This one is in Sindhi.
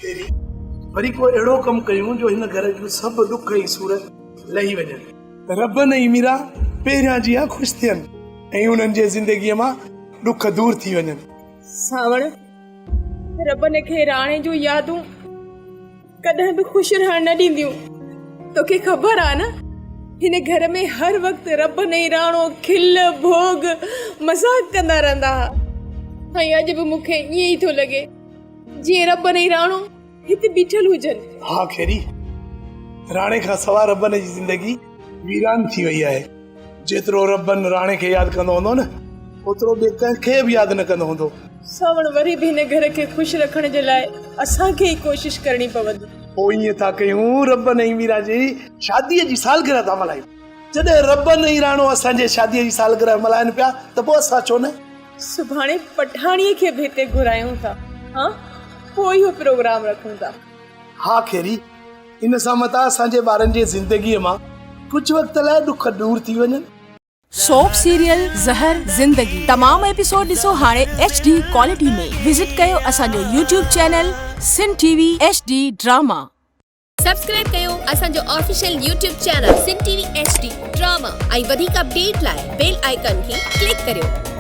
خيري، وري ڪو اهڙو ڪم ڪيون جو هن گهر جون سڀ ڏک ۽ سور لهي وڃن. ربن ۽ ميرا پهريان جيان خوش ٿين ۽ انهن جي زندگيء مان ڏک دور ٿي وڃن. سانوڻ، ربن کي راڻي جون يادون ڪڏهن به خوش رهڻ نه ڏينديون. توکي خبر آ نه، هن گهر ۾ هر وقت ربن ۽ راڻو کل ڀوڳ مذاق ڪندا رهندا ها ۽ اڄ به مون کي ائين ئي ٿو لڳي. جيئن ربن ۽ راڻو هت بيٺل هجن. ها خيري، راڻي کان سوا ربن جي زندگي ويران ٿي وئي آهي. جيترو ربن راڻي کي ياد ڪندو هوندو نه، اوترو ٻئي ڪنهن کي به ياد نه ڪندو هوندو. سانوڻ وري به هن گهر کي خوش رکڻ جي لاء اسان کي ئي ڪوشش ڪرڻي پوندي. پوء ائين ٿا ڪيون، ربن ۽ ميران جي شاديء جي سالگرهه ٿا ملهايون. جڏهن ربن ۽ راڻو اسان جي شاديء جي سالگرهه ملهائن پيا ته پوء اسان ڇو نه؟ سڀاڻي پٺاڻيء کي به هتي گهرايون ٿا، ها؟ پوء اهو پروگرام رکون ٿا. ها خيري، ان سان متان اسان جي ٻارن جي زندگيء مان ڪجهه وقت لاء ڏک ڏور ٿي وڃن. سوپ سيريل زهر زندگي تمام ايپيسوڊ ڏسو هاڻي ايڇ ڊي ڪوالٽي ۾ وزٽ ڪيو اسان جو YouTube channel Sindh T V H D drama. Subscribe ڪيو اسان جو official YouTube channel Sindh T V H D drama ۽ وڌيڪ اپڊيٽ لاء بيل آئيڪان کي ڪلڪ ڪريو.